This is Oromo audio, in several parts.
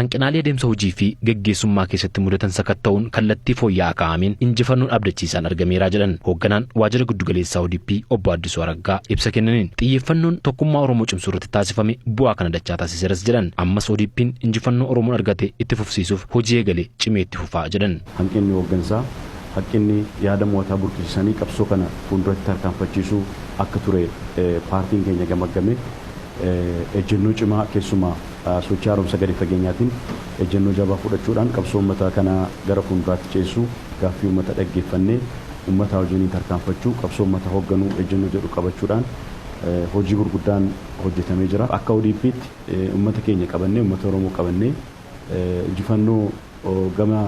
Hanqinaalee adeemsa hojii fi geggeessummaa keessatti mudatan sakatta'uun kallattii fooyya'aa kaa'ameen injifannoon abdachiisaan argameera jedhan hoogganaan waajjira giddugaleessaa ODP obbo Addisuu Araggaa ibsa kennaniin. Xiyyeeffannoon tokkummaa Oromoo cimsuu irratti taasifame bu'aa kana dachaa taasiseeras jedhan. Ammas ODP'n injifannoo Oromoon argate itti fufsiisuuf hojii eegale cimee itti fufaa jedhan. Hanqinni hooggansaa, hanqinni yaada mo'ataa burqisiisanii qabsoo kana fuulduratti tarkaanfachiisuu akka ture paartiin keenya gamaggame ejjennoo cimaa, keessumaa sochii haaromsa gadi fageenyaatiin ejjennoo jabaa fudhachuudhaan qabsoo uummataa kana gara fuulduraatti ceesisuu, gaaffii uummata dhaggeeffannee uummata wajjiniin tarkaanfachuu, qabsoo uummata hoogganuu ejjennoo jedhu qabachuudhaan hojii gurguddaan hojjetamee jira. Akka ODP'tti uummata keenya qabannee, uummata Oromoo qabannee, injifannoo gama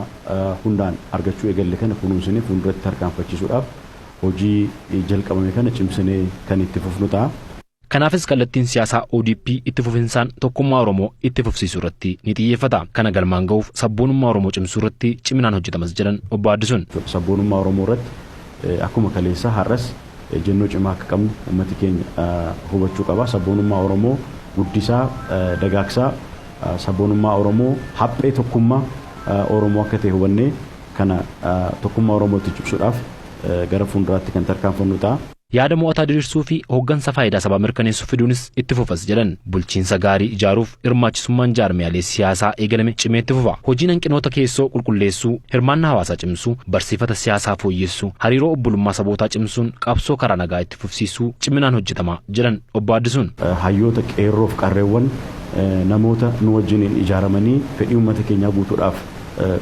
hundaan argachuu eegalle kana kunuunsinee fuulduratti tarkaanfachiisuudhaaf hojii jalqabame kana cimsinee kan itti fufnu ta'a. Kanaafis kallattiin siyaasaa ODP itti fufinsaan tokkummaa Oromoo itti fufsiisuu irratti ni xiyyeeffata. Kana galmaan ga'uuf sabboonummaa Oromoo cimsuu irratti ciminaan hojjetamas jedhan obbo Addisuun. Sabboonummaa Oromoo irratti akkuma kaleessaa har'as ejjennoo cimaa akka qabnu uummati keenya hubachuu qaba. Sabboonummaa Oromoo guddisaa, dagaagsaa, sabboonummaa Oromoo haphee tokkummaa Oromoo akka ta'e hubannee kana tokkummaa Oromootti cimsuudhaaf gara fuulduraatti kan tarkaanfannu ta'a. Yaada mo'ataa diriirsuu fi hooggansa faayidaa sabaa mirkaneessuu fiduunis itti fufas jedhan. Bulchiinsa gaarii ijaaruuf hirmaachisummaan jaarmiyaalee siyaasaa eegalame cimee itti fufa. Hojiin hanqinoota keessoo qulqulleessuu, hirmaannaa hawaasaa cimsuu, barsiifata siyaasaa fooyyessuu, hariiroo obbolummaa sabootaa cimsuun qabsoo karaa nagaa itti fufsiisuu ciminaan hojjetama jedhan obbo Addisuun. Hayyoota, qeerroof qarreewwan, namoota nu wajjiniin ijaaramanii fedhii uummata keenyaa guutuudhaaf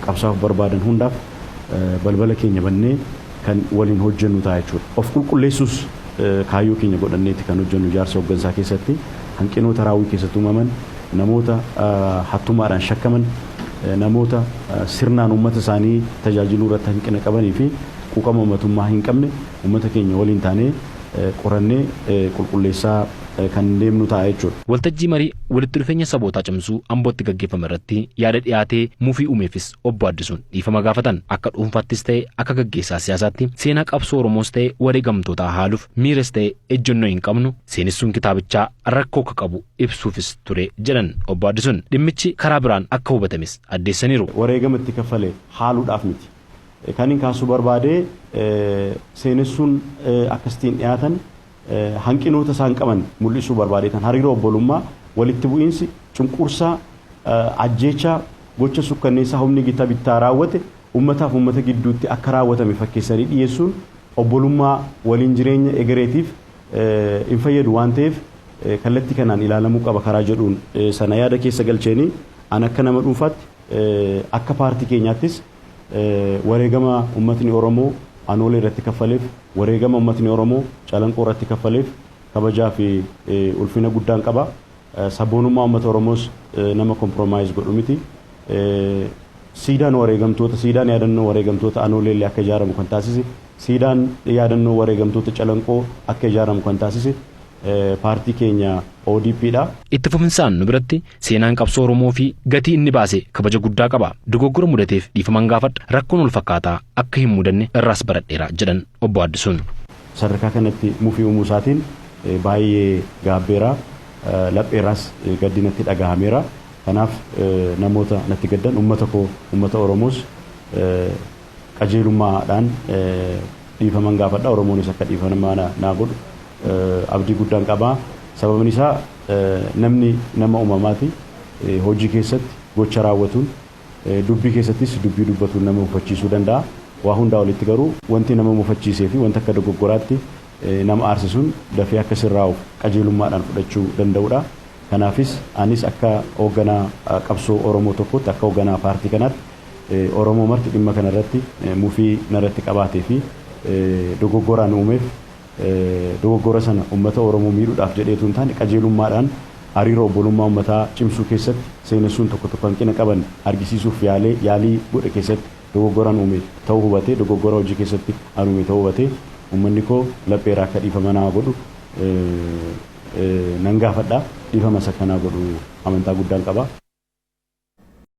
qabsaa'uuf barbaadan hundaaf balbala keenya bannee kan waliin hojjennu ta'a jechuudha. Of qulqulleessuus kaayyoo keenya godhanneeti kan hojjennu. Ijaarsa hooggansaa keessatti hanqinoota raawwii keessatti uumaman, namoota hattummaadhaan shakkaman, namoota sirnaan uummata isaanii tajaajiluu irratti hanqina qabanii fi quuqama uummatummaa hin qabne uummata keenya waliin taanee qorannee qulqulleessaa kan deemnu ta'a jechuudha. Waltajjii marii walitti dhufeenya sabootaa cimsuu Ambootti gaggeeffame irratti yaada dhiyaatee mufii uumeefis obbo Addisuun dhiifama gaafatan. Akka dhuunfaattis ta'e akka gaggeessaa siyaasaatti seenaa qabsoo Oromoos ta'e wareegamtootaa haaluuf miiras ta'e ejjennoo hin qabnu, seenessuun kitaabichaa rakkoo akka qabu ibsuufis ture jedhan obbo Addisuun. Dhimmichi karaa biraan akka hubatames addeessaniiru. Wareegama itti kaffale haaluudhaaf miti. Kan hin kaasuu barbaade, seenessuun akkasitiin dhiyaatan hanqinoota isaan qaban mul'isuu barbaadeetan. Hariiroo obbolummaa, walitti bu'iinsi, cunqursaa, ajjeechaa, gocha sukkanneessaa humni gita bittaa raawwate uummataaf uummata gidduutti akka raawwatame fakkeessanii dhiyeessuun obbolummaa waliin jireenya egereetiif hin fayyadu waan ta'eef kallattii kanaan ilaalamuu qaba karaa jedhuun sana yaada keessa galcheenii, an akka nama dhuunfaatti, akka paartii keenyaattis wareegama uummatni Oromoo Anoolee irratti kaffaleef, wareegama uummatni Oromoo Calanqoo irratti kaffaleef kabajaa fi ulfina guddaan qaba. Sabboonummaa uummata Oromoos nama compromise godhu miti. Siidaan wareegamtoota, siidaan yaadannoo wareegamtoota Anoolee illee akka ijaaramu kan taasise, siidaan yaadannoo wareegamtoota Calanqoo akka ijaaramu kan taasise paartii keenya ODP dha. Itti fufinsaan nu biratti seenaan qabsoo Oromoo fi gatii inni baase kabaja guddaa qaba. Dogoggora mudateef dhiifaman gaafadha. Rakkoon wal fakkaataa akka hin mudanne irraas baradheera jedhan obbo Addisuun. Sadarkaa kanatti mufii uumuu isaatiin baay'ee gaabbeera. Lapheerraas gaddi natti dhagahameera. Kanaaf namoota natti gaddan, uummata koo, uummata Oromoos qajeelummaadhaan dhiifaman gaafadha. Oromoonis akka dhiifamaa naa godhu abdii guddaan qaba. Sababni isaa namni nama uumamaati. Hojii keessatti gocha raawwatuun, dubbii keessattis dubbii dubbatuun nama mufachiisuu danda'a. Waa hundaa olitti garuu wanti nama mufachiisee fi wanta akka dogoggoraatti nama aarsisuun dafee akka sirraa'uuf qajeelummaadhaan fudhachuu danda'udha. Kanaafis anis akka hoogganaa qabsoo Oromoo tokkotti, akka hoogganaa paartii kanaatti, Oromoo marti dhimma kanarratti mufii narratti qabaatee fi dogoggoraan uumeef, dogoggora sana uummata Oromoo miidhuudhaaf jedheetu hin taane, qajeelummaadhaan hariiroo obbolummaa uummataa cimsuu keessatti seenessuun tokko tokko hanqina qaban argisiisuuf yaalee yaalii godhe keessatti dogoggoraan uume ta'uu hubatee, dogoggora hojii keessatti an uume ta'uu hubatee, uummanni koo lapheeraa akka dhiifama naa godhu nan gaafadha. Dhiifama isa akkanaa godhu amantaa guddaan qaba.